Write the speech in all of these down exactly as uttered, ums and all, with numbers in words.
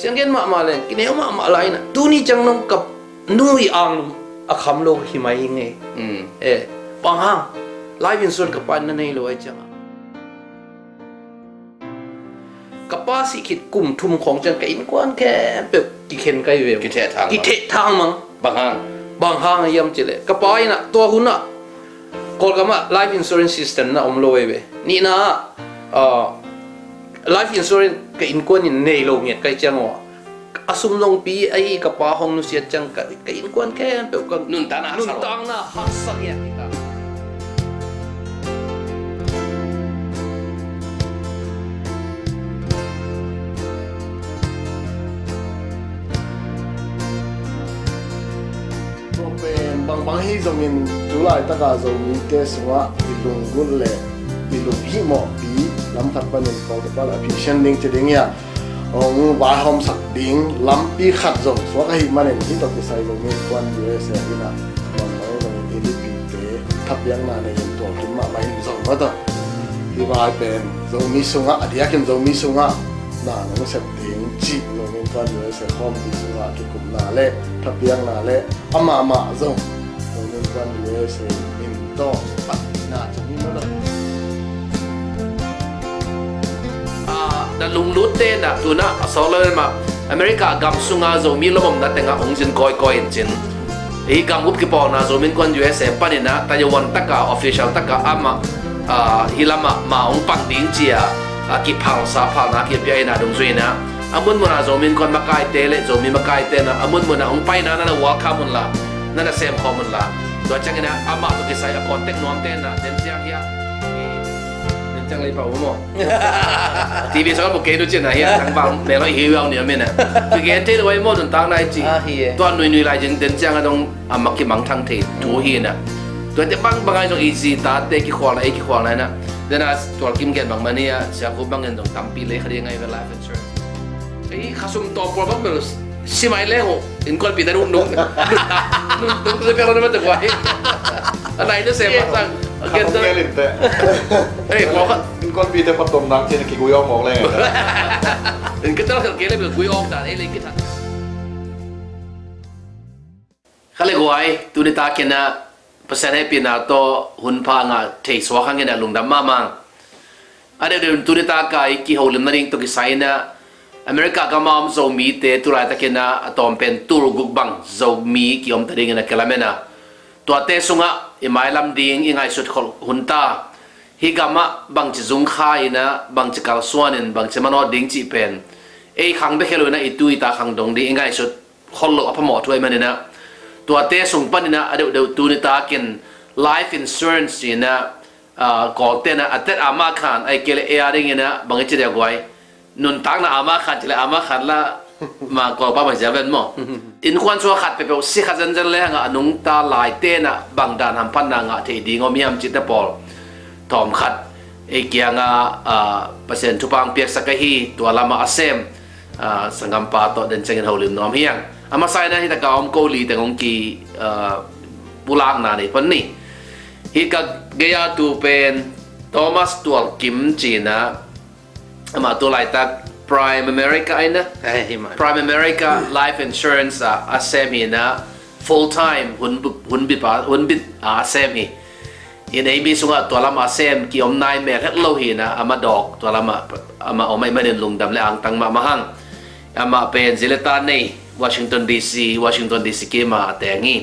Siang gen mahmah leng kineu mahmah lai na, tuni ciang nong kap nui ang a kham lo hi mai nge. Eh, bang hang life insurance ka pa in na nei lo ai ciang a, ka pa sih khit kum thum khawng ciang ka innkuan khempeuh kikhen kai ve. Kitheh thang mang. Bang hang? Bang hang a hiam cileh ka pa in a tua hun a Kawlgam ah life insurance system na om lo ei ve. Nihna ah life insurance ka innkuan in nei lo ngiat kai ciang aw, a sum nongpi ahi ka pa hong nusiat ciang ka innkuan khempeuh ka nuntakna haksa ngiat hi ta. Tua pen bangbang hi zongin tu laitaka Zomite sungah i lunggulh le i lunghihmawhpi lam khat panin Kawltepa le a phisian ding ci ding hi a, hong vaihawmsak ding lampi khat zong suak ahih manin hih tawh kisai Zomi Innkuan U S A in a bangbang hi zongin i mipite thapiakna nei in tualkim mahmah in zong mataw. Hih vai pen Zomi sungah a diakin Zomi sungah na nong sep ding cih Zomi Innkuan U S A khawmpi sungah kikupna le thapiakna le amah mah zong Zomi Innkuan U S A min tawh patna cungin na dong. Na lunglut te na tuna a sawk lo mah America gam sunga Zomi lomomna tengah hong zin kawikawi in cin. Hih gam up kipawlna Zomi Innkuan U S A panin a tayawan taka official taka amah hih lamah ma hong pang ding cia a kiphalsa phalna kipia in a dungzui in a a munmuna Zomi Innkuan makaite le Zomi makaite na a munmuna hong paina na na welcome unla, na na semkhawm unla. Tua ciangin a amah tawh kisai a contact nuamte na den ciang hiah den ciang lei pau maw? T V sawng a mu kei nu cin a hiah tang bang mel hoih hi viau ni a min a kigen thei lo ai maw nuntakna i ci. Tua nuinui lai zing den ciang a dong a mak kimang thang thei thu hi na. Tua te bang bang ai zong i zi tate kikhualna ei kikhualna na den a tualkim gen bang mani a siakhu bangin zong tampi lei kha ding ai ve life insurance. Ei khasum tawh pawl bang bel simai leng uh innkuanpite nung nung nung nung te pia lo na ma te kuai. A nai na sem a sang a gen ta. Ei pawl khat innkuanpite patom nang cin kigui awk mawk leng. In ka tal khat kei le bel gui awk dan ei le kithat. Kha le guai tuni takin a Pasian hehpihna tawh hun pha ngah thei suak hangin a lungdam mahmah. A deuhdeuh tuni taka i kiholim nading tawh kisai in a America gama om Zomite tulaitakin a a tawm pen tul guk bang Zomi kiom ta dingin a kilamen a tuate sungah i mailam ding i ngaihsut kholh hun ta. Hih gamah bangci zungkha in a bangci kalsuan in bangci manawt ding cih pen ei khang bekhel uh in a i tu i ta khang dong ding i ngaihsut khol loh a phamawh thu ahih manin a tuate sung panin a a deuhdeuh tuni takin life insurance ci-in a Kawlte'n a a tet ama khan ahih kei leh ei a dingin a bang i ci dia guai nuntakna ama khan ci leh ama khan la ma Kawlpa bang zia ven maw? Innkuan sua khat peuhpeuh si khat zenzen le hangah a nungta laite'n a bang dan hamphatna ngah theih ding om hiam cihte pawl thawm khat ei kiangah Pasian thupha hong piaksak ahi tua lamah a sem sanggampa tawh den ciangin holim nuam hi hang. A masa in a hih taka om ko li teng hong ki pulakna nei pon ni. Hih ka gei-a tu pen Thomas Tual Kim ci-in a amah tu laitak Prime America in a Prime America Life Insurance ah a sem hi in a full time hun bit a sem hi. In ei mi sungah tua lamah a sem ki om nai mel het lo hi in a amah dawk tua lamah amah om ahih manin lungdam le angtang mahmah hang. Amah pen zileta nei Washington D C, Washington D C kima a teng hi.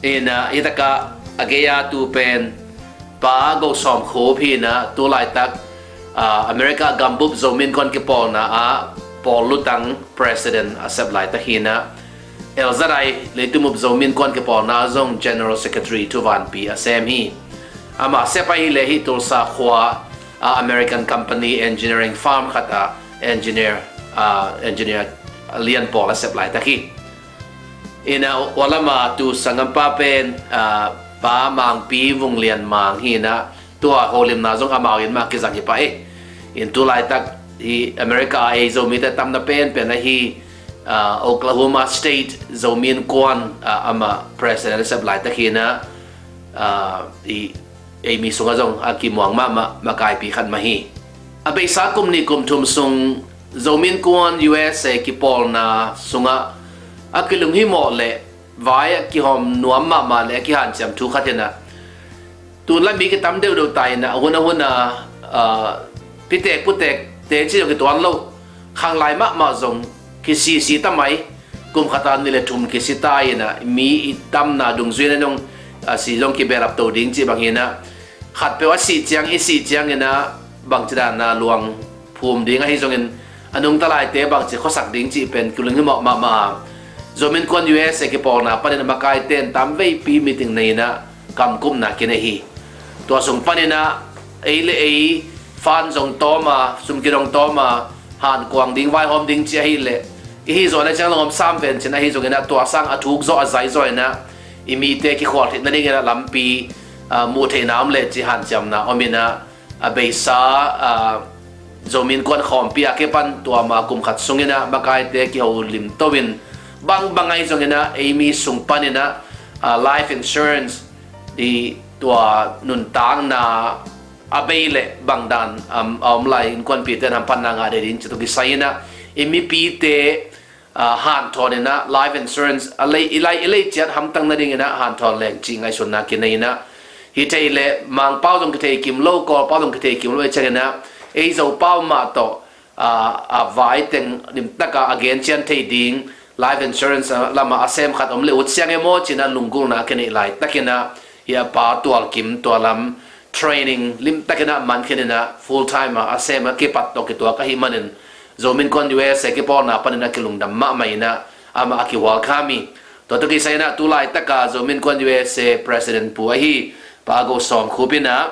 In a hih takah a gei-a tu pen Pa Go Sawm Khup hi in a tu laitak America gambup Zomi Innkuan kipawlna ah pawl lutang president a sep laitak hi in a Elzadai Leitumup Zomi Innkuan kipawlna zong General Secretary thuvanpi a sem hi. Amah sep ahih leh hih Tulsa khua a American company engineering firm khat ah engineer engineer lian pawl a sep laitak hi. In a ua lama tu sanggampa pen Pa Mangpi Vung Lian Mang hi in a tua holimna zong amau in mah kizang hi pah e. In tu laitak hi America a ei Zomite tamna penpen ahi Oklahoma State Zomi Innkuan ah amah president a sep laitak hi in a ei mi sungah zong a kimuang mahmah makaipi khat mah hi. A beisa kum nih kum thum sung Zomi Innkuan U S A kipawlna sungah a kilunghimawh le vai a kihawm nuam mahmah le a kihanciam thu khat inah, tunla mi kitam deuhdeuh ta inah, a hun a hun a, ah, pitek putek te ci zong kituan lo, khanglai mahmah zong kisisi ta mai, kum khata nih le thum kisi ta inah, mi i tamna dungzui inah zong, ah, si zong kibehlap to ding cih bang hi inah, khatpeuh a sih ciang, i sih ciang inah bangci dana luang phum ding ahi zongin, a nungta laite bangci khuasak ding cih pen kilunghimawh mahmah a, Zomi Innkuan U S A kipawlna panin a makaite in tam veipi meeting nei inah kamkupna kinei hi. Tua sung paninah ei le ei fan zong tawm a, sum kidong tawm a, hankuang ding, vaihawm ding ci ahileh, i hi zawh le ciang lungawm sam ven cin ahi zongin ah, tua sang a thuk zawh a zai zawh inah i mite kikhual theih nadingin ah lampi, ah, muh theihna om le ci hanciamna om inah, a beisa, ah, Zomi Innkuan khawmpi a kipan tua ma kum khat sungin ah makaite kiho limto in, bangbang ahi zongin ah ei mi sung panin ah, ah, life insurance i tua nuntakna a bei le bangdan, um, a om lai innkuanpite in hamphatna ngah ding cih tawh kisai inah, i mipite, ah, hanthawn inah life insurance a lei, i lai, i lei ciat hamtang nading inah hanthawn leng cih ngaihsutna kinei inah, hi thei le Mangpau zong kithei kim lo, Kawlpau zong kithei kim lo, ei ciang inah ei Zopau mah tawh, ah, a vai teng limtaka a gen cian thei ding life insurance, ah, lamah a sem khat om le ut siang emaw ci inah lunggulhna a kineih laitak inah, hi a Pa Tual Kim tua lam training limtak inah man khin inah full time a a sem a kipat tawh kituak ahih manin, Zomi Innkuan U S A kipawlna panin a kilungdam mahmah inah amah a kihual kha mi. Tua tawh kisai inah tu laitaka Zomi Innkuan U S A President pu ahi Pa Go Sawm Khup inah,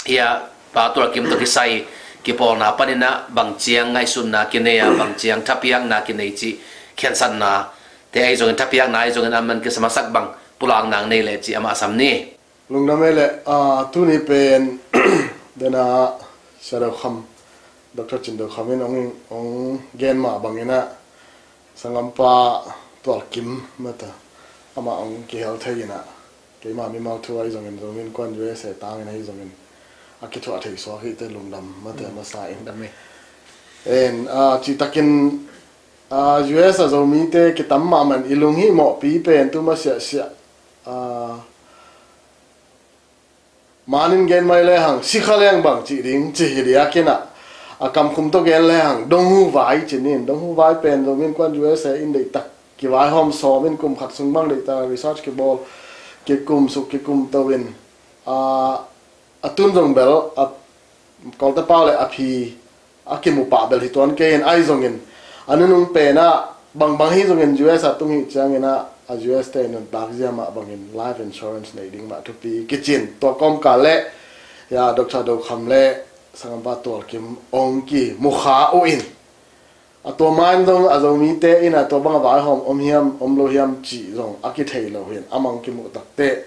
hi a Pa Tual Kim tawh kisai kipawlna panin ah bangciang ngaihsutna kinei a, bangciang thapiakna kinei cih khensatna te ahi zongin, thapiakna ahi zongin a man kisam a sak bang pulakna nei le cih amah a sam ni. Lungdam ei le, ah, tuni pen dena Sia Do Kham, Doctor Cin Do Kham in hong, hong gen mah bangin ah, sanggampa Tual Kim mata amah hong kihel thei inah, keima mimal thu ahi zongin, Zomi Innkuan U S A tangin ahi zongin a kithuah thei suak hi te, lungdam mata masa in. Dam ei. En, ah, citakin, ah, U S a Zomite kitam mahmah in i lunghimawhpi pen tu masiahsiah, ah, manin gen mai lehang sikha leng bang cih ding ci hi diakin ah, a kamkhum tawh gen lehang donghu vai ci nin, donghu vai pen Zomi Innkuan U S A in deihtak kivaihawm sawm in kum khat sung bang deihtak research kibawl, kikum suk kikum to in, a, a tun zong bel a Kawlte pau le a phi a kimu pah bel hi tuan kei in, ahi zongin a nunung pen ah bangbang hi zongin U S a tung hi ciangin ah, a U S te nuntak zia mah bangin life insurance nei ding mah thupi kicin. Tua kawmkal le, ya, Doctor Do Kham le sanggampa Tual Kim hong kimu kha uh in, a tua ma in zong a Zomite in a tua bang a vaihawm om hiam om lo hiam cih zong a kithei lo hi in, amah hong kimuh takteh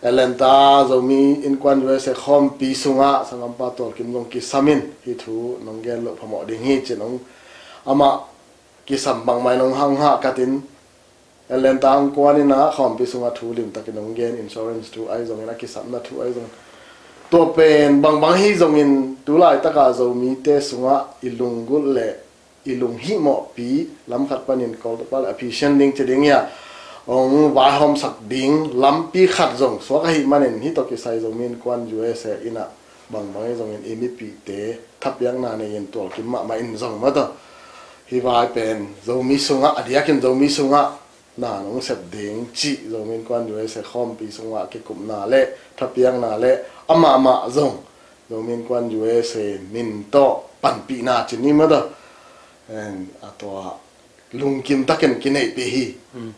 Atlanta Zomi Innkuan U S A khawmpi sungah sanggampa Tual Kim zong kisam in, hih thu nong gen loh phamawh ding hi ci-in hong, amah kisam bangmah in hong hang hah kat in, Atlanta hong kuan in ah khawmpi sungah thu limtakin hong gen, insurance thu ahi zongin, a kisapna thu ahi zongin. Tua pen bangbang hi zongin tu laitakah Zomite sungah i lunggulh le i lunghihmawhpi lam khat panin Kawlte pau le a phi sian ding ci ding hi a, hong vaihawmsak ding lampi khat zong suak ahih manin, hih tawh kisai Zomi Innkuan U S A in ah bangbang hi zongin i mipihte thapiakna nei in, Tual Kim mahmah in zong mataw, hih vai pen Zomi sungah, a diakin Zomi sungah na nong sep ding cih Zomi Innkuan U S A khawmpi sungah kikupna le thapiakna le amah mah zong Zomi Innkuan U S A min tawh panpihna ci ni mataw, en, a tua lungkim takin kineihpih hi. Hmm.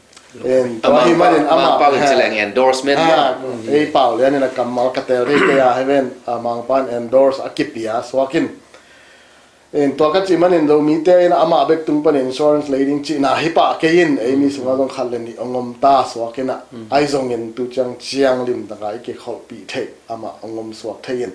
En, tua hi manin amah, Mangpau in ci leng endorsement, ha, maw? Ei pau lian in a kammal ka tel thei kei a, hi ven, a, Mangpau in endorse a kipia suak in. En, tua ka cih manin Zomite in amah bek tung pan insurance lei ding cihna hi pah kei in, ei mi sungah zong khat le nih hong om ta suak in ah, ahi zongin tu ciang ciang limtakah i kikholhpih theih amah hong om suak thei in.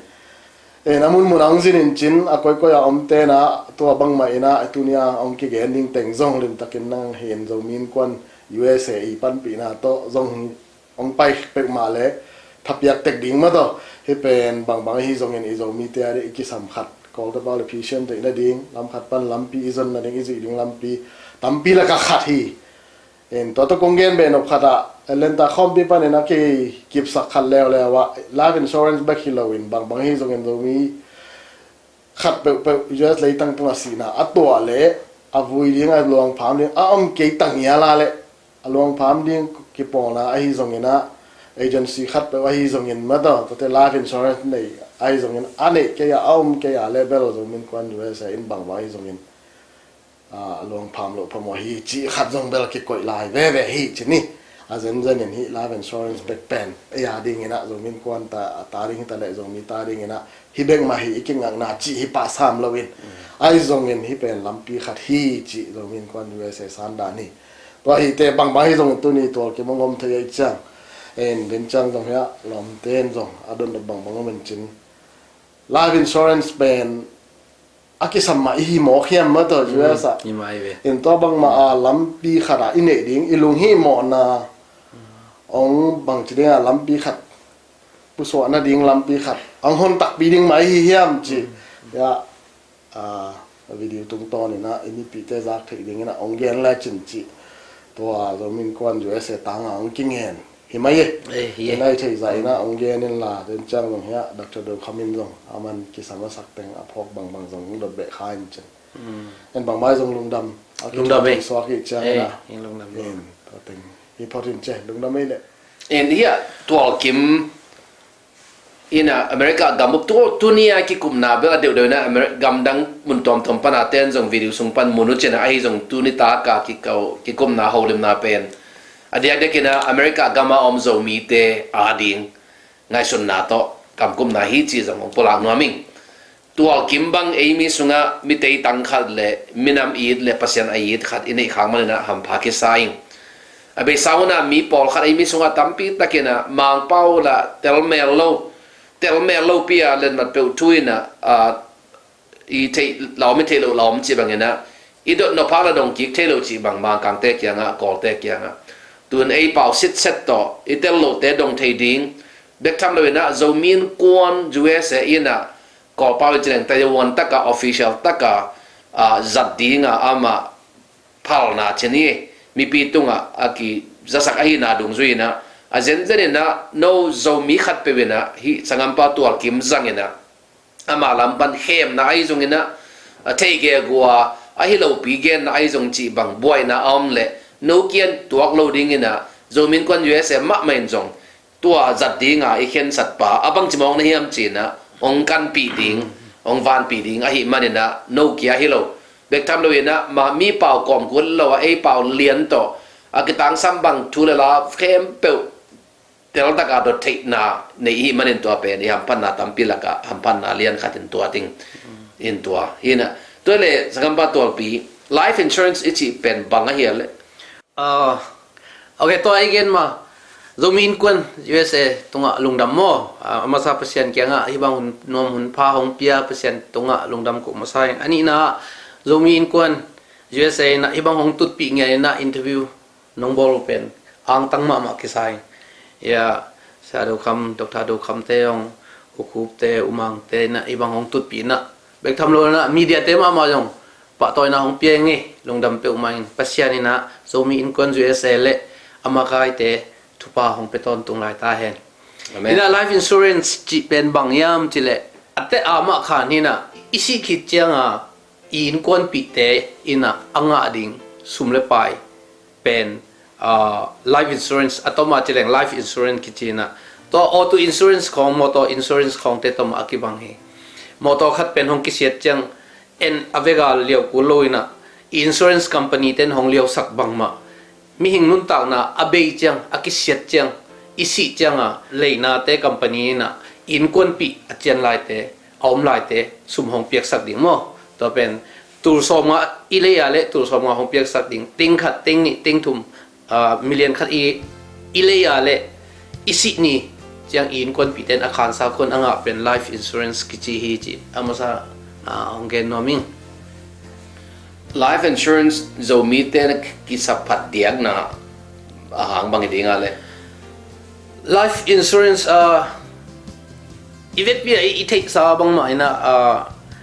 En, a munmun a hong zin in cin, a koikoi a omte in ah tua bangmah in ah tuni a hong kigen ding teng zong limtakin nang hi in, Zomi Innkuan U S A i panpihna tawh zong hong pai peuhmah le thapiak tek ding mataw. Hih pen bangbang ahi zongin i Zomite a dih i kisam khat Kawlte pau le phisiam theih nading lam khat pan lampi i zon nading i zuih ding lampi tampi laka khat hi. In tua tawh kong gen beh nop khat ah Atlanta khawmpi panin a kei kipsak khat leuleu ah life insurance bek hi loin bangbang hi zongin Zomi khat peuhpeuh U S leitang tungah sihna a tuah leh a vui ding a luangpham ding a om kei tangial a leh a luangpham ding kipawlna ahi zongin ah agency khat peuh ahi zongin mataw tuate life insurance nei ahi zongin a neih kei a a om kei a leh bel Zomi Innkuan U S A in bangbang ahi zongin a luangpham loh phamawh hi cih khat zong bel kikoih lai veve hi ci ni. A zenzenin hih life insurance bek pen ei a dingin ah Zomi Innkuan ta a ta ding hita leh Zomi ta dingin ah hih bek mah hi i kingakna cih hi pah sam loin ahi zongin hih pen lampi khat hi cih Zomi Innkuan U S A sandan hi. Tua hihte bangbang hi zongin tuni tualkim hong om thei ahi ciang en den ciang zong hiah lawmte in zong a dotdot bangbang om in cin life insurance pen a kisam mah i hi mawk hiam mataw U S ah. Hi mah hi ve. In tua bangmah a lampi khat ah i neih ding i lunghimawhna hong bangci ding a lampi khat pusuahna ding lampi khat hong hon takpi ding mah i hi hiam ci. Ya a video tungtawnin ah i mipihte zak theih dingin ah hong gen lecin cih tua Zomi Innkuan U S A tanga hong kingen hi mai e. Ei, hi e. Ei nai thei zah in ah hong gen in la den ciang zong hiah Doctor Do Kham in zong a man kisam a sak teng a phawk bangbang zong hong dot beh kha in cin. En bangmai zong lungdam a lungdam ei suak hi ciang in ah. Lungdam in tua teng hi phawt in ce lungdam ei leh. En hiah tualkim in ah America gam up tu tuni a kikupna bel a deuhdeuh in ah Ameri- gamdang mun tuamtuam pan a ten zong video sung pan mun uh cin ah ahi zong tuni taka kikau kikupna holimna pen a diakdiakin ah America gam a om Zomite a ding ngaihsutna tawh kamkupna hi cih zong hong pulak nuam ing. Tualkim bang ei mi sungah mi teitang khat le minam it le Pasian a it khat i neih khak manin ah hampha kisa ing. A beisa hunah mi pawlkhat ei mi sungah tampi takin ah Mangpau la telmel lo telmel lopi a letmat peuh thu in ah i theih lawm i theih loh lawm cih bangin ah i dot nop hak la dong kik thei lo cih bang Mangkangte kiangah Kawlte kiangah tun ei pau sitset tawh i tel lohte dong thei ding bek tham loin ah Zomi Innkuan U S A in ah Kawlpau in cileng taiwan taka official taka zat dinga amah phalna cin hi. Mipi tungah a kizasak ahihna dungzui in ah a zenzen in ah no Zomi khatpeuh in ah hih sangampa tualkim zang in ah ama lam pan khemna ahi zongin ah a thei gegua ahi lopi genna ahi zong cih bang buaina a om leh no kian tuak lo dingin ah Zomi Innkuan U S A mahmah in zong tua zat dinga i khensat pa a bangci mawk na hiam ci-in ah hong kanpih ding hong vanpih ding ahih manin ah no kia hi lo bek tham loin ah mah mi pau kawmkul lo a ei pau lian tawh a kitangsam bang thu le la khempeuh teltaka dot theihna nei ihih manin tua pen i hamphatna tampi lakah hamphatna lian khat in tua ding in tua hi in ah tua le sangampa tualpi life insurance i cih pen bang ahi a leh. Ah, ok, tua i gen ma Zomi Innkuan U S A tungah lungdam maw? Ah, a masa Pasian kiangah hih bang hun nuam hun pha hong pia Pasian tungah lungdam ko masa in a nihna ah Zomi Innkuan U S A in ah hih bang hong tutpih ngiat in ah interview nong bawl uh pen angtang mahmah kisa in. Ia Sia Do Kham, Doctor Do Kham te hong U Khup te U Mang te in ah hih bang hong tutpih in ah bek tham lo in ah media te mahmah zong pahtawina hong pia ing ei lungdam peuhmah in Pasian in ah Zomi Innkuan U S A le a makaite thupha hong pia tawntung lai ta hen. Amen. In ah life insurance cih pen bang hiam cih leh a teh a mah khan hi in ah i sih khit cianga i innkuanpihte in ah a ngah ding sum le pai pen ah, life insurance a tom a cileng life insurance kici in ah tua auto insurance khawng motor insurance khawngte tom a kibang hi. Motor khat pen hong kisiat ciang en a vega liau kul lo in ah i insurance company ten hong liausak bangmah mihing nuntakna a bei ciang a kisiat ciang i sih cianga leinate company in ah innkuanpih a cian laite a om laite sum hong piaksak ding maw? Tua pen tul sawmnga i lei a le tul sawmnga hong piaksak ding, ting khat, ting nih, ting thum, ah, million khat i, i lei a le i sih ni ciang i innkuanpihte in a khansa khun a ngah pen life insurance kici hi ci a masa, ah, hong gen nuam ing. Life insurance Zomite na kisaphat diakna a hang bang i ding a le. Life insurance, ah, i vekpi a i, i theihsa bangmah in ah, ah,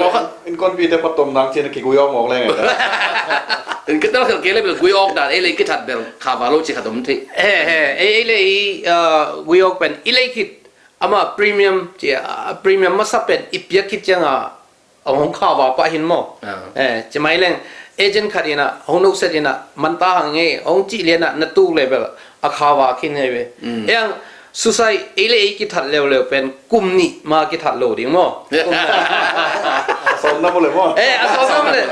Kawkhat. Innkuanpihte pawt tom nang ci-in a kigui awk mawk leng. In ka tel khel kei le bel gui awk dan, ei le ei kithat bel kha va lo ci khat om thei. He, he, ei, ei le ei, ah, gui awk pen i lei khit, ama premium ci, ah, premium masa pen i piak khit ciangin a hong kha va pah hi maw. Ah. Eh, ci mai leng agent khat in a hong noset in a man ta hang e hong cih lian a na tuk le bel a kha va khin hi ve. Mm. Ei ang suicide ei le ei kithat leuleu pen kum nih ma kithat lo ding maw. A sawt na mu le maw. Eh, a sawt na mu le.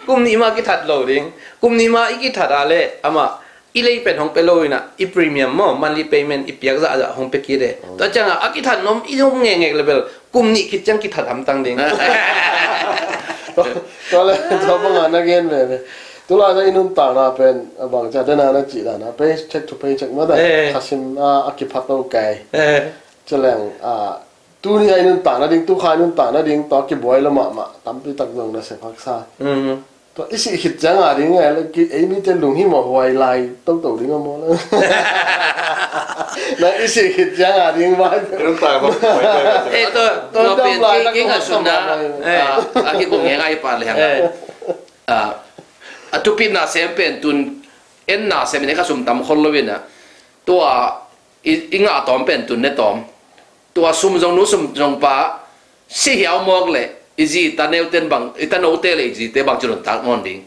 Kum nih ma kithat lo ding. Kum nih ma i kithat a le ama i lei pen hong pia lo in a, i premium maw, monthly payment i piak zahzah hong pia kik e. Oh. Tua ciangin a kithat nuam i om ngekngek le bel kum nih khit ciang kithat hamtang ding. Tua le, tua bangin na gen veve. Tulai na i nuntakna pen a bang ci a, dena na cih dan a paycheck to paycheck mah dan. Eh. Khasim a, a kiphat lo kei. Eh. Ci leng a, Tuni a i nuntakna ding, tukha i nuntakna ding tawh kibuai lo mahmah tampi tak zong na sep haksa. Mhm. Tua i sih khit ciang a ding e, ei mite lunghimawh huai lai toto ding a maw le? Na i sih khit ciang a ding vai. Nuntak bang. Eh, tua, tua pen ki, ki ngah sunna. Eh, a ki kong ngai pa le hang. Eh. Ah, a thupi nasem pen tun en nasem in e kha sum tam khol lo in a. Tua i, i ngah tawm pen tun ne tawm. Tua sum zong nu sum zong pa si hiau mawk le i zi ta neu ten bang, i ta no te le i zi te bang ci nuntak nawn ding.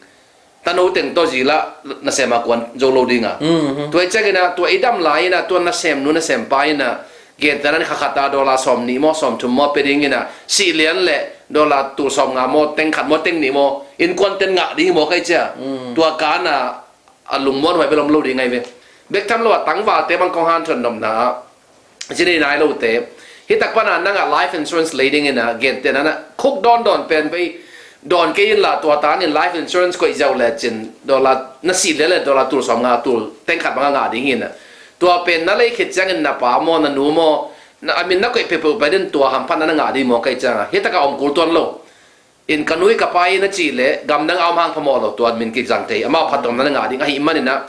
Ta no teng tawh zi lah nasem a kuan zo lo ding a. Mhm. Tua i ciangin a, tua i dam lai in a, tua nasem nu nasem pa in a, gentehna in kha khat a dollar sawm nih maw, sawm thum maw pe ding in a, sih lian le dollar tul sawm nga maw, teng khat maw, teng nih maw, innkuan ten ngah ding hi maw kai cia. Mm. Tua kan a, a lungmuan huai bel om lo ding ngai ve. Bek tham lo a tangvalte bang kong hanthawn nopna ah, ci nei nai lote. Hi tak pan a nang a life insurance lei ding in a, gentehna in a, khuk dawn dawn pen vei dawn kei in la, tua tan in life insurance koih ziau le cin, dollar na sih le le dollar tul sawm nga, tul teng khat bang a ngah ding hi in a. Tua pen na lei khit ciangin na pa maw, na nu maw, na a min na koih peuhpeuh pen in tua hamphatna na ngah ding maw kai ciang a, hi tak a om kul tuan lo. In ka nu i ka pa i na cih leh gamdang a om hang phamawh lo, tua min kizang thei, amau phattuamna na ngah ding ahih manin ah,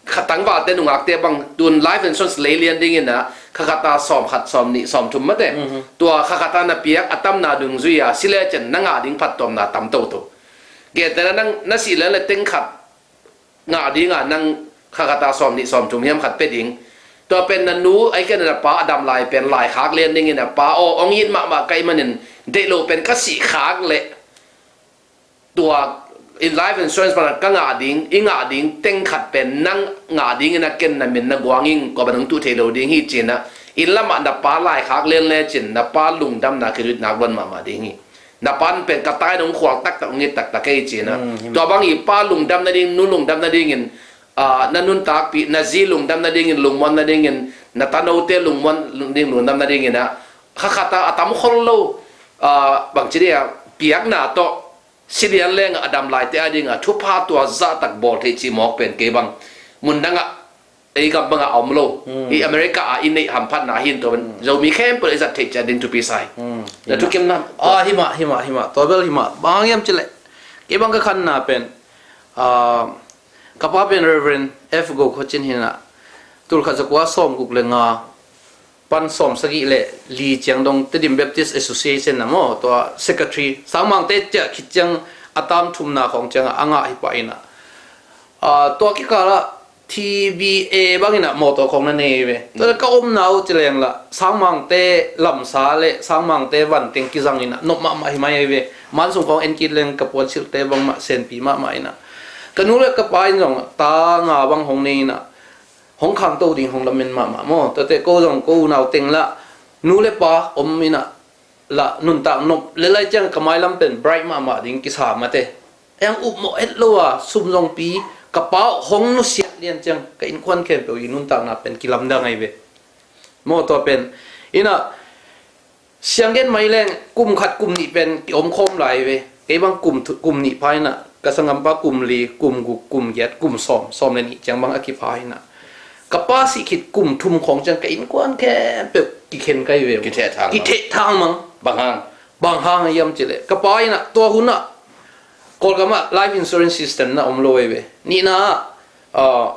kha tangvalte nungakte bang tun life insurance lei lian dingin ah, kha khat a sawm khat, sawm nih, sawm thum mate. Mhm. Tua kha khat a na piak a tamna dungzui a si lecin na ngah ding phattuamna tam toto. Gentehna nang na sih lian le teng khat ngah ding a, nang kha khat a sawm nih sawm thum hiam khat pe ding. Tua pen na nu, ahih kei leh na pa a dam lai pen laikhak lian dingin a, pa aw, hong it mahmah ka hih manin deih lo pen ka sih khak leh tua in life insurance pan a ka ngah ding, i ngah ding teng khat pen nang ngah dingin a, ken na min na guang ing, kua bang hong tuh thei lo ding hi ci-in a, inn lam ah na pa laikhak lian lecin na pa lungdamna kiduh nak luan mahmah ding hi. Na pa pen ka tai nong khual taktak, hong it taktak kei ci-in a. Mm, hi mah. Tua bang i pa lungdam nading, nu lungdam nadingin, ah, na nuntakpih, na zi lungdam nadingin, lungmuan nadingin, na tanote lungmuan ding, lungdam nadingin ah, kha khat a a tam khol lo, ah, bangci dia, piakna tawh, si lian leng a dam laite a ding a thupha tua zahtak bawl theih cih mawk pen kei bang mundang ah, ei gam bang ah a om lo. Hmm. I America ah i neih hamphatna hi in tua, hmm, Zomi khempeuh i zat theih ciat ding thupi sa hi. Hmm. Na thukimna. Ah, hi mah, hi mah, hi mah. Tua bel hi mah. Bang hang hiam cih leh, kei bang ka khanna pen, ah, ka pa pen Reverend F Go Kho Cin hi in a, tul khat za kua sawm guk le nga pan sawm sagih le li ciang dong Tedim Baptist Association a maw, tua secretary, sangmangte ciah khit ciang a tam thumna khawng ciang a ngah hi pah in a. Ah, tua kikal ah T B A bangin a mawtaw khawng na nei ve. Tua ka omna uh ci leng lah, sangmangte lamsa le sangmangte van teng kizang in a, nop mahmah hi mai ve. Man sung khawng en kit leng ka puansilhte bangmah senpi mahmah in a. Ka nu le ka pa in zong ta nga bang hong nei in a, hong khangto ding hong lamen mahmah maw. Tuate ko zong ko unau teng lah, nu le pa om in a, lah nuntak nop le lai ciang ka mailam pen bright mahmah ding kisa mate. Eng upmawh het lo a, sum zongpi, ka pa uh hong nusiat lian ciang ka innkuan khempeuh i nuntakna pen kilamdang ahi ve. Maw, tua pen in a, sianggen mai leng kum khat kum nih pen ki om khawm lai ve. Kei bang kum thu-, kum nih pha in a, ka sanggampa kum li, kum guk, kum giat, kum sawm, sawm le nih ciang bang a kipha in a, ka pa sih khit kum thum khawng ciang ka innkuan khempeuh kikhen kai ve. Kithehthang mang. Kithehthang mang. Bang hang? Bang hang hiam cih leh, ka pa in a tua hun ah Kawlgam ah life insurance system na om lo ahi ve. Nihna ah, ah,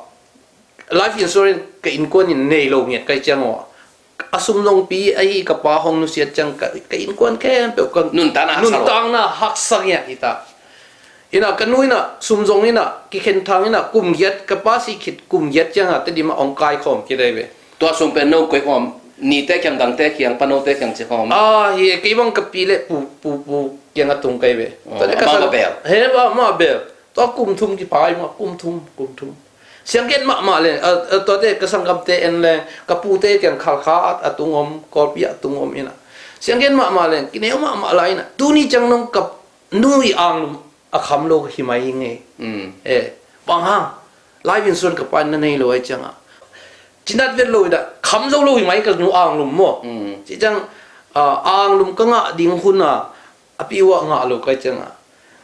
life insurance ka innkuan in nei lo ngiat kai ciang aw, a sum zongpi ahi ka pa hong nusiat ciang ka, ka innkuan khempeuh ka nuntakna haksa lo. Nuntakna haksa ngiat hi ta. In a ka nu in a sum zong in a kikhen thang in a kum giat, ka pa sih khit kum giat ciang a Tedim ah hong kaikhawm kit ahi ve. Tua sum pen no koi khawm, nite kiang, dangte kiang, panote kiang ci khawm? Ah, hi, kei bang ka pi le pu, pu, pu kiang a tung kai ve. Oh, tua le ka amah sang-, mah bel. He, amah, amah bel. Tua kum thum kipha mah, kum thum, kum thum. Sianggen mahmah le, a, a, tuate ka sanggamte en le, ka pute kiang Khalkha a, a tung om, Kawlpi a tung om in a. Sianggen mahmah le, kineu mahmah lai in a. Tuni ciang nong ka nu i anglum a kham lo hi mai hi ngei. Mm. Eh, bang hang, life insurance ka pa in na nei lo ahi ciang a, cinat vet lo in a, kham zo lo hi mai ka nu anglum maw. Mm. Ci ciang, ah, anglum ka ngah ding hun a, a pi uh a ngah lo ka hi ciang a,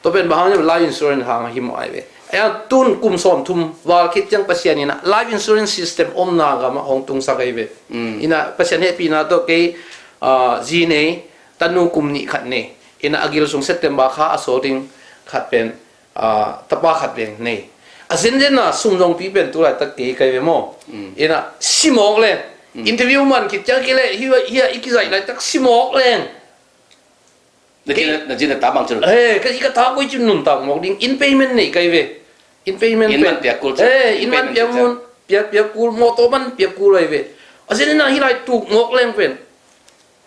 tua pen bang hang hiam, life insurance hang hi mawh ahi ve. Ahi hang tun kum sawm thum val khit ciang Pasian in a life insurance system omna gam ah hong tungsak ahi ve. Mm. In a Pasian hehpihna tawh kei Ah, zi nei, tanu kum nih khat nei. Ina a gil sung September kha a so ding khat pen, ah, tapa khat veng nei. A zenzen a sum zongpi pen tu laitak kei kai ve maw? Mm. Ina simawk leng. Mm. Interview man khit ciang kei le hi, hi a i kizaih laitak simawk leng. Na zi na, na zi na ta bang ci lo. Eh, ka zi ka ta koi ci nuntak mawk ding. In payment nei kai ve. In payment pen. In man piak kul ci. Eh, in man piak kul, piak, piak kul, mawtaw man piak kul ai ve. A zenzen a hi lai tuk mawk leng pen.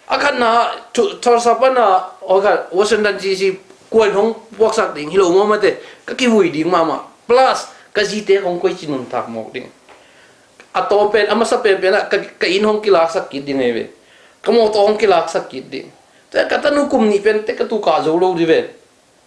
A khatna, Tulsa pana, aw khat, Washington D C, kua in hong puaksak ding hi lo maw mate, ka kivui ding mahmah. Plus, ka zite hong koi ci nuntak mawk ding. A taw pen, a masa penpen ah, ka, ka inn hong kilaksak kit ding ei ve. Ka mawtaw hong kilaksak kit ding. Te ka tanu kum nih pen, te ka tu kah zo lo di ve.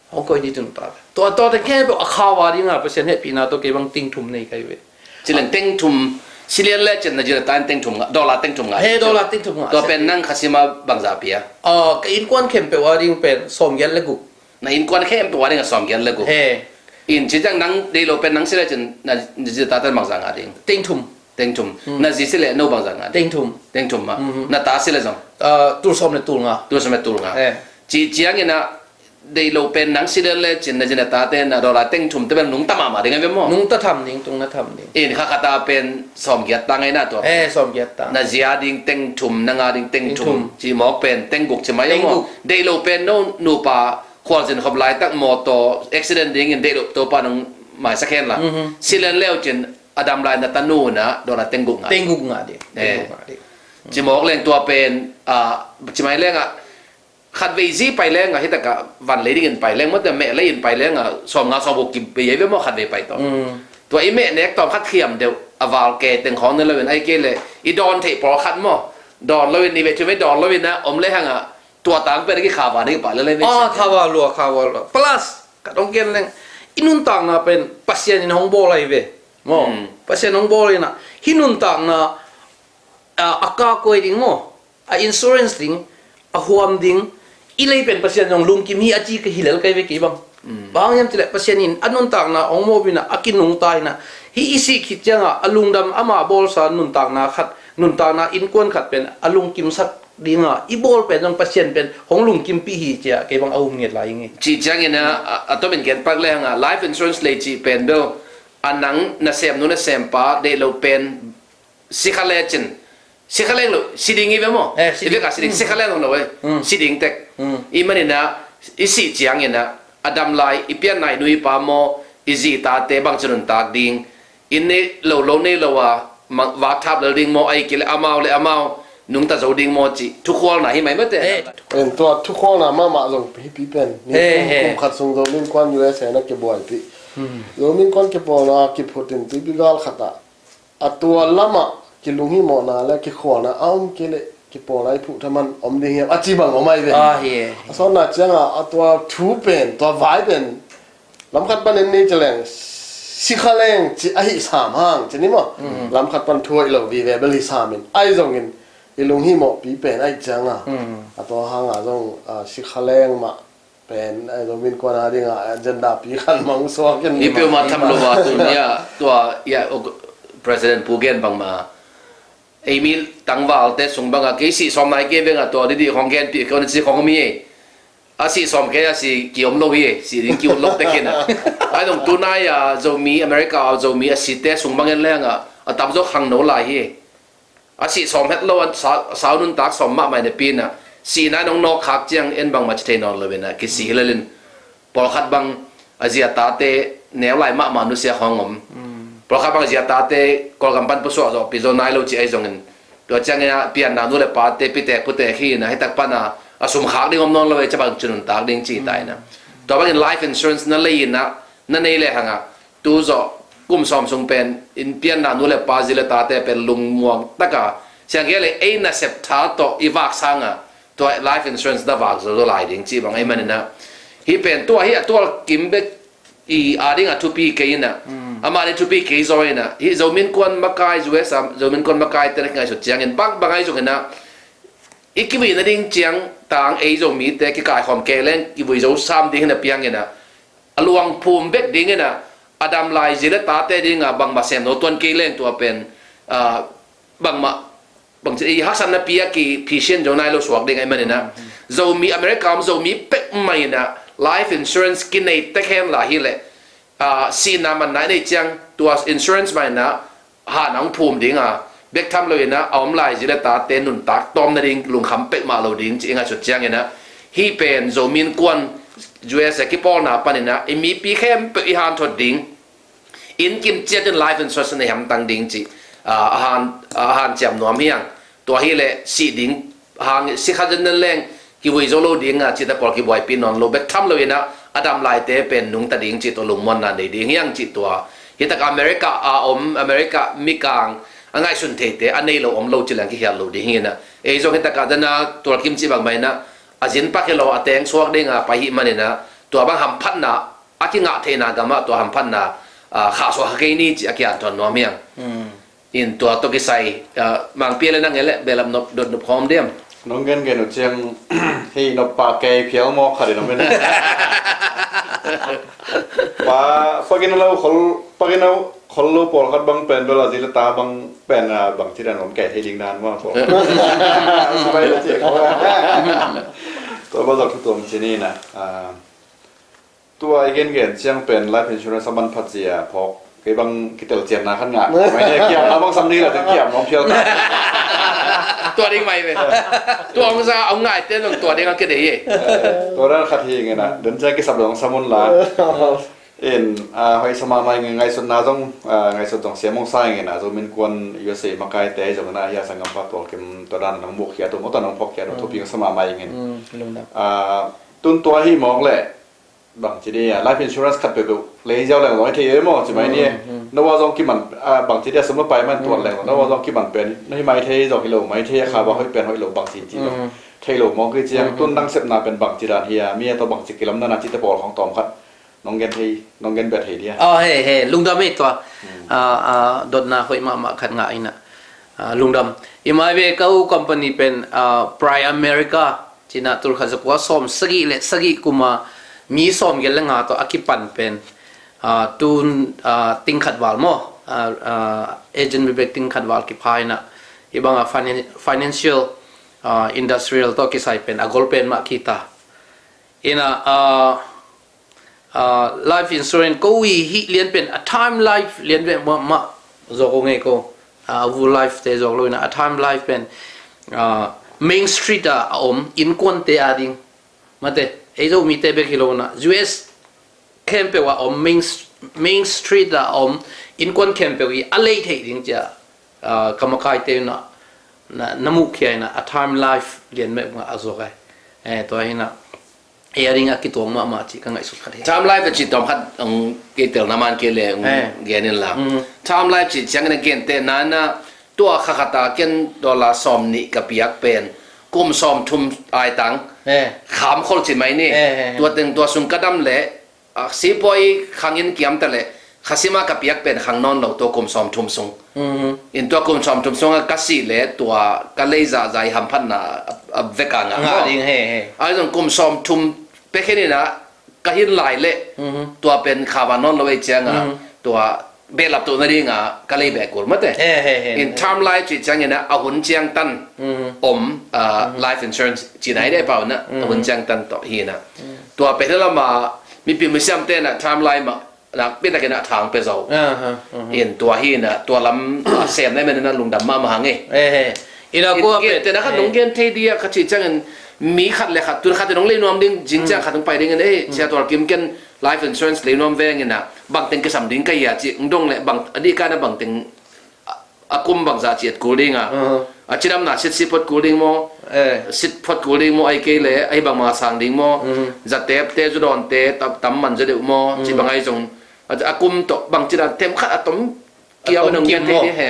Hong koi ding tun ta. Tua, tua te khempeuh a khau a ding a, Pasian hehpihna tawh kei bang teng thum nei kai ve. Ci leng teng thum, si lian le cin na zi na ta in teng thum ngah, dollar teng thum ngah. He, dollar teng thum ngah. Tua pen nang kha sim a bangzah pia? Ah, ka innkuan khempeuh a ding pen sawmgiat le guk. Na innkuan khempeuh a ding a sawmgiat le guk. He. In ci ciang nang deih lo pen nang si le cin na zi na ta ten bangzah ngah ding? Teng thum. Teng thum. Hmm. Na zi si le no bangzah ngah ding? Teng thum. Teng thum mah. Mhm. Na ta si le zong? Ah, tul sawm le tul nga. Tul sawm le tul nga. He. Ci ciangin a deih lo pen nang si lian le cin na zi na ta te na dollar teng thum te pen nungta mahmah ding a ve maw? Nungta tham ding, nungta tham ding. In kha khat a pen sawmgiat ta ngai na tua. Eh, sawmgiat ta. Na zi a ding teng thum, nang a ding teng thum. Teng thum. Ci mawk pen teng guk ci mai a maw? Teng guk. Deih lo pen no nupa khualzin khop laitak mawtaw accident dingin deih lo Topa nong maisak hen la. Mhm. Si lian le uh cin a dam lai na tanu na dollar teng guk ngah. Teng guk ngah ding. Eh. Teng guk ngah ding. Ci mawk leng tua pen, ah, ci mai leng ah, khatvei zi pai leng a, hi takah van lei dingin pai leng, mawte meh lei in pai leng a, sawm nga sawm guk kibei ei ve maw khatvei pai tawh. Mm. Tua i meh nek tawm khat khiam deuh, a val ke teng khawng ne loin, ai kei le, i dawn theih pawlkhat maw, dawn loin, ni ve thum ei dawn loin a, om le hang a, tua tang pen a ki khava ni ki pah le le ve. Ah, khava lua, khava lua. Plus, ka dong gen leng, i nuntakna pen, Pasian in hong bawl ai ve. Maw, mm. Pasian hong bawl in a, hi nuntakna, a, a ka koi ding maw, a insurance ding, a huam ding, i lei pen Pasian zong lungkim hi a ci ka hi lel kai ve kei bang. Mm. Bang hiam cileh Pasian in a nuntakna hong mawh in a, a kinungta in a, hi i sih khit ciang a, a lungdam ama bawlsa nuntakna khat, nuntakna innkuan khat pen a lungkimsak ding a, i bawl pen zong Pasian pen hong lungkimpih hi ci a kei bang a um ngiat lai ing ei. Ci ciangin a, a, a tomin gen pak le hang a, life insurance lei cih pen bel, a nang nasem nu nasem pa deih lo pen, si kha le cin. Si kha leng lo, si ding i ve maw? Eh, si ding. I ve ka si ding, mm, si kha leng lo, lo eh. Mm. Si ding tek. Mm. I manin a, i sih ciangin a, a dam lai, i pianna i nu i pa maw, i zi i tate bang ci nuntak ding. Inn nei lo, lo nei lo a, mang, vak thap lel ding maw, ai kei le amau le amau, nungta zo ding maw ci, thukhualna hi mai mate. Eh. En tua thukhualna mahmah zong pi, pi pen. Ni, eh, kum, eh, kum khat sung Zomi Innkuan U S A na kibuaipih. Hmm. Zomi Innkuan kipawlna, kiphut in tuipi gal khat ah. A tua lamah kilunghimawhna le kikhualna a om kei leh kipawlna i phuh thaman om ding hiam a ci bang om ai ve. Ah, hi e. A sawtna ciangah a tua thu pen, tua vai pen lamkhat panin ni ci leng, si kha leng ci ahi sam hang ci ni maw. Mm. Lamkhat pan thu hoih lo vive bel hi sam in ai zongin i lunghimawhpi pen ai cianga, mm, a tua hanga zong, ah, si kha leng mah pen, eh, Zomi Innkuan a dinga agenda pi khan mang suak in. Hi peuhmah tham lo a, tuni a tua, ya, President Pu gen bangma, ei mi tangvalte sung banga kei sih sawm nai kei venga tua didi khong genpih kei on ci khong om hi. A sih sawm kei a si ki om lo hi, si ding ki ut lo te khin a. Ai dong tunai a Zomi, America a Zomi a site sung bangin lenga a tamzaw khangno lai hi. A sih sawm het lo, a sa-, sau nuntak sawm mahmah in a pi in a, sihna in hong nawk khak ciang en bangmah ci thei nawn lo in a, kisi hi lel in. Pawlkhat bang a zia tate neu lai mahmah nusia khawng om. Mm. Pawlkhat bang a zia tate Kawlgam pan pusuah zawh pi zo nai lo ci ahi zongin. Tua ciangin a pianna nu le pate pitek putek hi in a, hitak pan a, a sum khak ding om nawn lo e, ca bang ci nuntak ding ci ta in a. Mm. Tua bangin life insurance na lei in a, na nei le hang a, tu zawh kum sawm sung pen in pianna nu le pa zi le tate pen lungmuang taka siang kei le ei nasep tha tawh i vak sanga tua life insurance na vak zo zo lai ding ci bang ei manin a. Hi pen tua hi a tual kim bek i a ding a thupi kei in a. Mm. Amah le thupi kei zaw in a. Hi Zomi Innkuan makai, U S A Zomi Innkuan makai te na kingaihsut ciangin bang bang ai zong in a. I kivui na ding ciang tang ei Zomite kikaikhawm kei leng kivui zo sam ding in a piang in a. A luang phum bek ding in a, a dam lai zi le tate dinga bangmah sem lo tuan kei leng tua pen, ah, bangmah bangci i haksatna pi a ki phisian zo nai lo suak ding ahih manin ah, Zomi, America om Zomi peuhmah in ah life insurance kinei tek hen la hileh, ah, sihna manna i neih ciang tua insurance mah in ah han a hong phum ding a, bek tham lo in ah a om lai zi le tate nuntak tawm nading lungkham peuhmah lo ding ci i ngaihsut ciangin ah, hih pen Zomi Innkuan U S A kipawlna panin ah i mipi khempeuh i hanthot ding, inn kim ciat in life insurance nei hamtang ding cih, ah, a han, a hanciam nuam hi hang. Tua hileh sih ding hang, si khat zenzen leng kivui zo lo ding a, cihte pawl kibuaipih nawn lo bek tham lo in ah, a dam laite pen nungta ding cih tua lungmuanna nei ding hi hang cih tua. Hi tak America a om, America mikang a ngaihsun theite a nei lo om lo ci leng kikhial lo ding hi in ah, ei zong hi tak a dana tualkim cih bangmah in ah, a zin pak hi lo, a teng suak ding a pai hi manin ah, tua bang hamphatna a kingah theihna gamah tua hamphatna, ah, khahsuah kha kei ni cih a kihanthot nuam hi hang. In tua tawh kisai, ah, Mangpi le nang e le behlap nop, dot nop khawm diam? Nong gengen uh ciang hei nop pa kei phial mawk khat in om in. Pa, pagin lo khol, pagin lo khol lo pawlkhat bang pen bel a zi le ta bang pen, ah, bang ci dan om kei thei ding dan mawk khol. Sipai le ci khol. Tua bel zak thu tuam ci ni na. Ah, tua i gengen ciang pen life insurance a manphat zia phawk kei bang kitel cianna khat ngah. Mai ne kiam a bang sam ni la te kiam mawng phial ta. Tua ding mai ve. Tua hong za hong ngai te nong tua ding a kei dei ye. Tua dan khat hi ngen a. Den ciang kisap dong samun la. In, ah, hoih sa mahmah ngen, ngaihsutna zong, ah, ngaihsut zong siam hong sa ngen a, Zomi Innkuan U S A makaite ahi zong na, hia sanggam pa tualkim tua dan nong muh khia tu, mawtaw nong phawk khia tu, thupi hong sa mahmah ngen. Ah, tun tua hi mawk leh, bang ci dia, life insurance khat peuhpeuh lei ziau leng zong hi thei e maw, ci mai ni e. No a zong kiman, ah, bang ci dia sum a pai man tuan leng zong, no a zong kiman pen, no hi mai thei zong hi lo, mai thei a kha ba hoih pen hoih lo bang ci ci lo. Thei lo mawk hi ciang, tun nang sepna pen bang ci dan hi a, mi a tawh bang ci kilamna na ci te pawl khong tawm khat. Nong gen thei, nong gen bia thei dia. Oh, he, he, lungdam e tua. Ah, ah, dotna hoih mahmah khat ngah ina. Ah, lungdam. I mai ve ka u company pen, ah, Prime America. Cina tul khat zakua sawm sagih le sagih kuma mi sawm gel le nga tawh a kipan pen. Ah, tun, ah, ting khat val maw. Ah, ah, agent bebek ting khat val kipha ina. I banga finan-, financial, ah, industrial tawh kisai pen. A gol pen mah kita. Ina, ah, Ah, life insurance ko i hih lian pen a term life lian pen mah, mah zawk ko ngei ko. Ah, a whole life te zawk lo ina a term life pen, ah, Main Street a a om innkuante a ding. Mate, ei Zomite bek hi lo na. U S khempeuh a om Main, Main Street a a om innkuan khempeuh i a lei theih ding cia. Ah, ka makaite na, na, na muh khia ina a term life lian mah a zawk ai. Eh, tua hi na. Ei a ding a kituang mahmah cih ka ngaihsut khat hi. Term life a cih tawm khat ang kei telna man kei le ang gen in la. Term life cih ciangin a gentehna na tua kha khat a ken dollar sawm nih ka piak pen kum sawm thum ai tang. Kham khol ci mai ni. Tua teng tua sung ka dam le, ah, sipuai khangin kiam ta le kha sima ka piak pen khang nawn lo tua kum sawm thum sung. In tua kum sawm thum sung a ka si le tua ka lei zahzah i hamphatna a, a vek a ngah maw. Ai zong kum sawm thum pekhen ina ka hin lai le tua pen kha va nawn lo ei cianga tua behlap tuhna dinga ka lei beh kul mate. In term life cih ciangina a hun ciangtan om, ah, life insurance cina i deh pau na a hun ciangtan tawh hi na. Tua pekhen lama mipi misiam tena term life mah nak pitakin a thang pe zo. In tua hi na, tua lam, ah, sem na i men na lungdam mahmah hang e. Ina kua pen tena khat nong gen thei dia ka cih ciangin mi khat le khat, tun khat nong lei nuam ding, jing ciang khat nong pai dingin, eh, sia tual kim ken life insurance lei nuam veng ina, bangteng kisam ding ka ia cih, ng dong le bang, a dih ka na bangteng a, a kum bangzah ciat kul ding a. A cidamna sit sit phot kul ding maw? Sit phot kul ding maw? Ai kei le, ai bangmah sang ding maw? Zatep te, zudawn te, tam, tam man za deuh maw? Ci bang ai zong. A, a kum tawh bang ci dan tem khat a tom kiau nong gen thei ding he.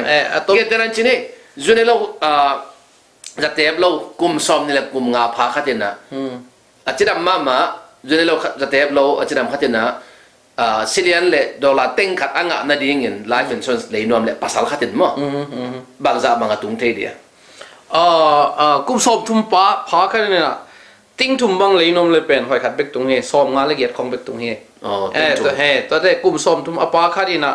Gen te nan ci ni. Zu ne lo, a, zatep lo, kum sawm ni le kum nga pha khat ina. A cidam mahmah, zu ne lo khat, zatep lo, a cidam khat ina. Ah, silian le dollar teng khat a ngah nadingin life insurance lei nuam le pasal khatin maw? Bangzah bang a tung thei dia? Ah, ah, kum sawm thum pa, pha khat in a, ting thum bang lei nuam le pen hoih khat bek tung hi, sawm nga le giat khong bek tung hi. Oh, eh, tua, he, tua te kum sawm thum a pa khat in a,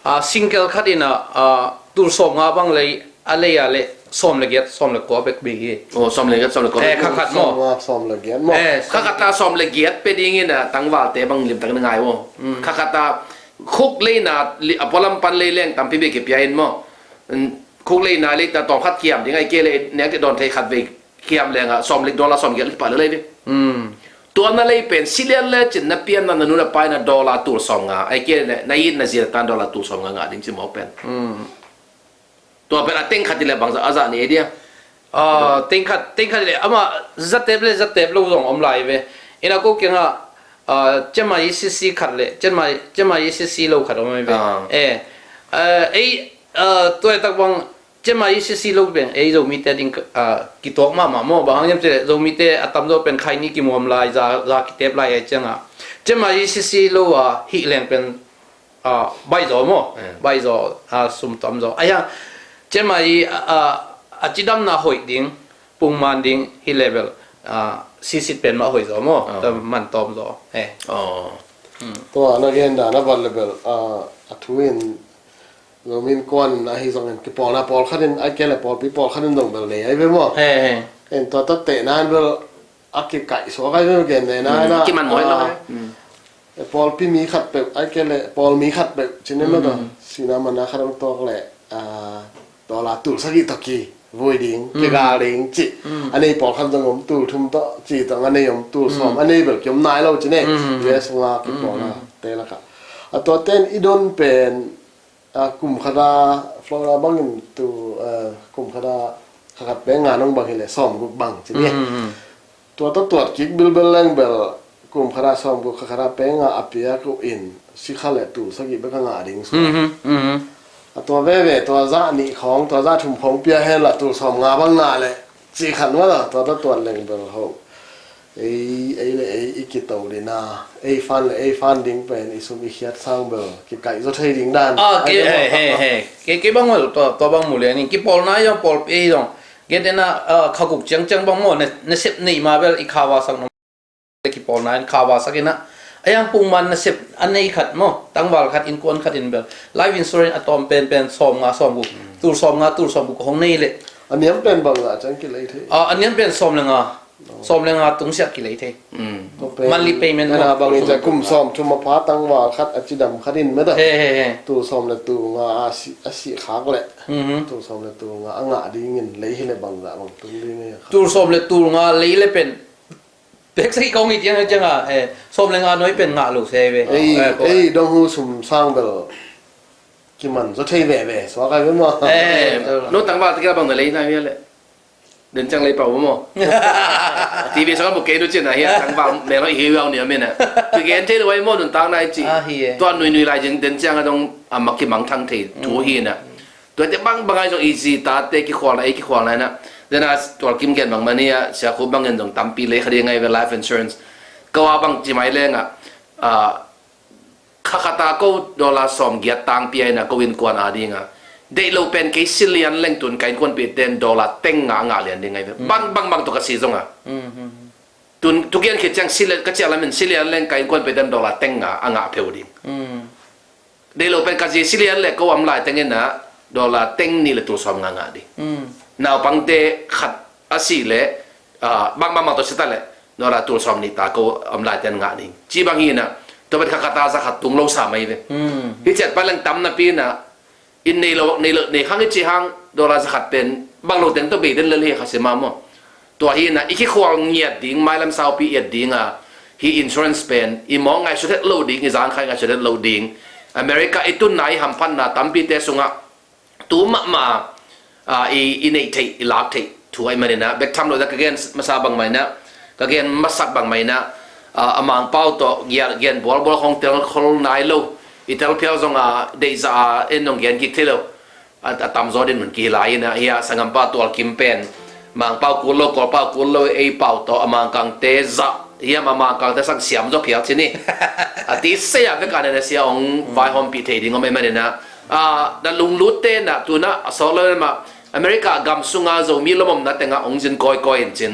ah, single khat in a, ah, tul sawm nga bang lei, a lei a le, Sawm le giat, sawm le kua bek bik hi. Oh, sawm le giat, sawm le kua. Eh, bek. Kha khat maw? Sawm nga, sawm le giat maw? Eh, kha khat a sawm le giat pe ding in a tangvalte bang limtak na ngai maw? Mm. Kha khat a khuk leina li-, a pualam pan lei leng tampi bek kipia in maw? Mm, khuk leina leita tawm khat kiam ding ai ke le nek te dawn thei khat vei kiam leng a sawm le dollar sawm giat le pah le lei ve. Mm. Tua na lei pen si lian le cin na pian na na nu na pai na dollar tul sawm nga ai ke le na it na zia tan dollar tul sawm nga nga ding ci maw pen. Mm. Tua pen a teng khat i le bangzah a zah ni ei dia. Ah, teng khat, teng khat i le ama zatep le zatep lo zong om lai ve. Ina ko kianga, ah, cema i sisi khat le, cema, cema i sisi lo khat om ai ve. Ah. Eh, ah, ei, ah, tua i tak bang cema i sisi lo beng ei Zomite ding, ah, kituak mahmah maw. Bang hang hiam cih le Zomite a tamzaw pen khaini kimuam lai, za, za kitep lai ai cianga. Cema i sisi lo a hih leng pen ah, baih zaw maw? Eh. Baih zaw, ah, sum tam zaw. Aia, cema i, ah, a cidamna hoih ding, pungman ding, hi level, ah, sisit pen mah hoih zaw maw? Oh. Ta man tawm zaw. Eh. Oh. Hmm. Tua na gen dan a bat level, ah, a thu in, Zomi Innkuan ahi zongin kipawlna pawlkhat in, ai ke le pawlpi pawlkhat in zong bel nei ai ve maw? He, he. En tua ta tehna in bel a kikaih suak ai ve gen nei na. Hmm, na, kiman mawi lo, ah, he. Hmm. E, pawlpi mi khat peuh, ai ke le pawl mi khat peuh, cin e maw ta. Mm. Sina mana khat hong tawk le, ah, dollar tul sagih tawh kivui ding, mm, kigal ding, cih. Mm. A nei pawlkhat zong om tul thum tawh, cih tawh a nei om tul sawm, mm, a nei bel kiom nai lo cin e. Mm. U S nga kipawlna, mm, te lakah. A tua ten i don pen, ah, kum khata Florida bangin tu, ah, kum khata kha khat peng nga nong bang hi le sawm guk bang cin e. Mm, mm, mm. Tua ta tuat kik bilbel leng bel kum khata sawm guk kha khata peng nga a piak uh in si kha le tul sagih bek a ngah ding suak. Mhm, mhm. A tua veve tua zah nih khawng, tua zah thum khawng pia hen la tul sawm nga bang ngah le cih khat mah la tua ta tuat leng bel ho. Ei, ei le ei i kito dina, ei fan le ei fan ding pen i sum i khiat sang bel kikaih zaw thei ding dan. Ah, ai ke, bang he, he, he. Ke, ke bang maw, tua, tua bang mu lian in. Kipawlna i zong, pawlpi i zong. Ke tena, ah, kha guk ciangciang bang maw, na, nasep nei ma bel i kha va sak nong. Kipawlna in kha va sak ina. A yang pungman nasep a nei khat maw, tangval khat, innkuan khat in bel life insurance a tawm penpen sawm nga sawm guk. Mm. Tul sawm nga, tul sawm guk hong nei le. A niam pen bang la ciang kilei thei. Ah, a niam pen sawm le nga. Sawm le nga tung siak kilei thei. Mm. Monthly payment maw. Ena bangin cia kum sawm thum a pha tangval khat a cidam khat in meta. He, he, he. Tul sawm le tul nga a si, a si khak le. Mhm. Tul sawm le tul nga a ngah dingin lei hi le bangzah bang tung ding e. Tul sawm le tul nga lei le pen. Pek sa i kong i tiang tiang a, eh, sawm le nga noi pen ngah lo se ve. Ei, eh, ko. Ei, dong hu sum sang bel. Kiman zaw thei veve, suak ai ve maw. Eh, no tangval te kia bang na lei na hi le. Den ciang lei pau maw. T V sawng a buk kei nu cin a hi a, tangval mel hoi hi viau ni a min a. Kigen thei lo ai maw nuntak nai ci. Ah, hi e. Tua nui nui lai cin den ciang a dong a mak kimang thang thei thu hi na. Tua te bang bang ai zong i zi ta te kikhual na, ei kikhual na na. Den a tual kim gen bang mani a, sia khu bang gen zong tampi lei kha ding ngai ve life insurance. Kau a bang ci mai leng a, ah, kha khata ko dollar sawm giat tang pia ina ko innkuan a dinga. Deih lo pen kei si lian leng tun ka innkuanpihte in dollar teng nga a ngah lian ding ngai ve. Mm. Bang, bang, bang tawh ka si zonga. Mm, mm, mm. Tun, tukian khit ciang si lian, ka ciah lamin si lian leng ka innkuanpihte in dollar teng nga a ngah pheu ding. Mm. Deih lo pen ka zi si lian le ko am lai teng ina dollar teng nih le tul sawm nga ngah ding. Mm. Naupangte khat a si le, ah, bang, bang, bang tawh si ta le, dollar tul sawm nih ta ko am lai ten ngah ding. Ci bang hi na, tua pen kha khata za khat tung lo sa mai ve. Mm. Hi ciat pa leng tam napi na, in nei lo, nei lo, nei khang i ci hang, dollar za khat pen, bang lo teng tawh bei den le le kha si ma maw. Tua hi na, i kikhual ngiat ding, mailam saupi iat ding a, hi insurance pen, i mawng ngaihsut het lo ding, i zangkhai ngaihsut het lo ding. America i tunna i hamphatna tampite sungah, tu mahmah, ah, i, i neih theih, i lak theih, thu ai manina, bek tham lo da ka gen masa bang maina, ka gen masak bang maina, ah, a mangpau tawh, gen, gen bualbual khong tel khol nai lo, i tel phial zong a, deih za a, en nong gen kik thei lo. A, a tamzaw din mun kihi lai ina, hi a sangampa tual kim pen. Mangpau kul lo, kawlpau kul lo, ei pau tawh, a mangkangte zah. Hiam a mangkangte sang siam zaw phial cini. A ti sei a vek a nene sia ong vaihawm pih thei ding om ei manina. A, na lunglut te na, tuna, a sawk lo ma, America gam sunga Zomi lomomna tenga ong zin kawikawi in cin.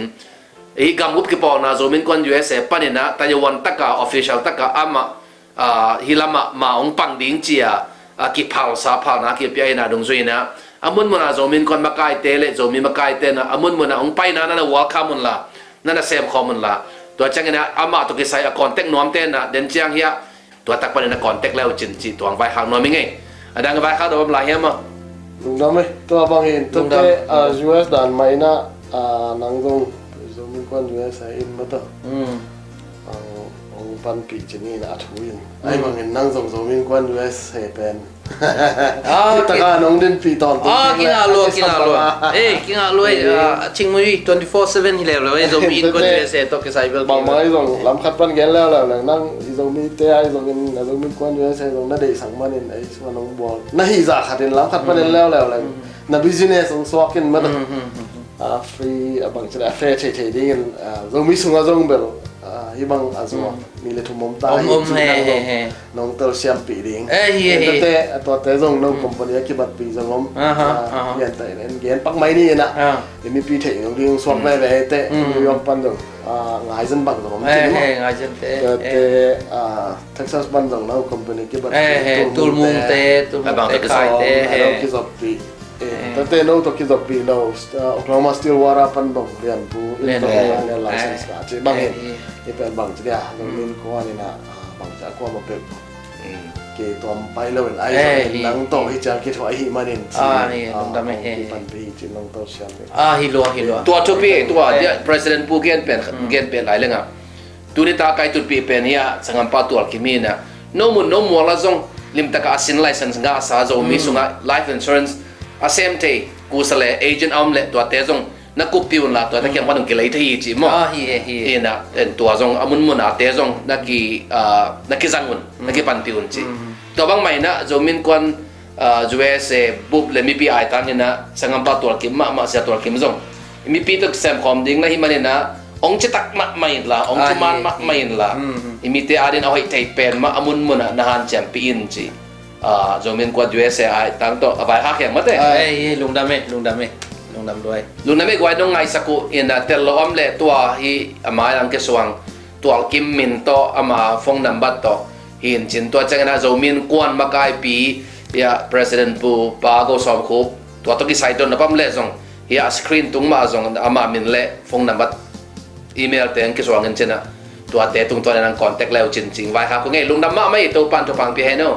Hi gam up kipawlna Zomi Innkuan U S A panina, Taiwan taka, official taka, ama, ah, hi lama ma ong pang ding cia, ah, kiphalsa phalna kipia ina dungzuina, a munmun a Zomi Innkuan makaite le Zomi makaite na a munmun a hong paina na na welcome un la, na na semkhawm un la. Tua ciangin a amah tawh kisai a contact nuamte na den ciang hiah tua tak panin a contact le uh cin cih tua hong vaikhak nuam ing ei. A dang vaikhak dah bang lai hiam a? Lungdam ei, tua bangin tua lungdam, te, ah, lungdam. U S dan mah in ah, ah, nang zong Zomi Innkuan U S A in mah tawh. Mm. Ang, ang panpih cin in a thu in. Mm. Ai bangin nang zong Zomi Innkuan U S A pen. Ah, taka nong dinpih tawntung. Ah, kingah lua, kingah lua. Eh, kingah lua, eh, ah, Chingmui twenty-four seven hi leuleu, eh, Zomi Innkuan U S A tawh kisai bel. Bangmah i zong lam khat pan gen leuleu leng, nang i Zomite a i zongin, a Zomi Innkuan U S A zong na deihsak manin, ei, sua nong bual. Na hih zah khatin lam khat panin leuleu leng. Na business hong suak in mah tawh. Ah, free, a bang ci le, a fair thei thei dingin, ah, Zomi sungah zong bel, ah, hih bang a zuak. Nih le thum om ta hi, om, om, he, he, he. Nong telsiampih ding. Eh, hi, hi. Tuate, tuate zong no company a kibatpih zong om. Aha, ah, aha. Gen ta in, en gen pak mai ni in ah. Ah. I mipi theih ngei ding suak veve hi teh, New York pan zong. Ah, Ngaizen bang zong om. Eh, cin mah. Eh, Ngaizen te. Tuate, eh, ah, Texas pan zong no company kibatpih. Eh, eh, Tulmung te, Tulmung te, Tulmung te, Khaite, eh. Kizoppih. Eh, tate no tawh kizoppih lo, ah, Oklahoma Stillwater pan bang Lianpu in tawh lian license ka ci bangin. I pen bang ci dia, Zomi Innkuan in ah, ah, bang ci a kuamah peuh. Kei tuam pai lo in ai zong in nang tawh hi ciang kithuah ahih manin ci. Ah, ni, ah, lungdam eh, eh. Kipanpih hi ci nong tawh siam eh. Ah, hi lua, hi lua. Tua thupi, tua dia President Pu gen pen, gen pen lai leng ah. Tuni ta kai tutpih pen hi a, sanggampa Tual Kim hi in ah, no mun no mual ah zong limtak a sin license ngahsa Zomi sungah life insurance a sem thei kusa le agent a om le tuate zong na kuppih un la, tuate kiang pan hong kilei thei hi ci maw. Ah, hi e, hi e. Hi in ah, en tua zong a munmun a te zong na ki, ah, na kizang un, na kipanpih un ci. Tua bang mah in ah Zomi Innkuan ah, U S A bup le mipi aitang in ah, sanggampa Tual Kim mahmah, Sia Tual Kim zong i mipi tawh kisemkhawm ding na hih manin ah, hong citak mahmah in la, hong thuman mahmah in la. I mite adingin a hoih thei pen mah a munmun ah na hanciampih in ci. Ah, Zomi Innkuan U S A aitang tawh a vaikhak hiang mate. Ai, lungdam eh, lungdam eh. Lungdam duai. Lungdam eh, guai nong ngaisak uh in ah, tel lo om le tua hi a mai lang kisuang Tual Kim min tawh ama phone number tawh hi in cin, tua ciangin ah Zomi Innkuan makaipi, ya, President Pu Pa Go Sawm Khup, tua tawh kisai don na pam le zong, ya, screen tung mah zong ama min le phone number, email teng kisuang in cin ah, tuate tungtawn in ah contact le uh cin cing vaikhak uh ngei. Lungdam mahmah ei, Topan thupha pia hen aw.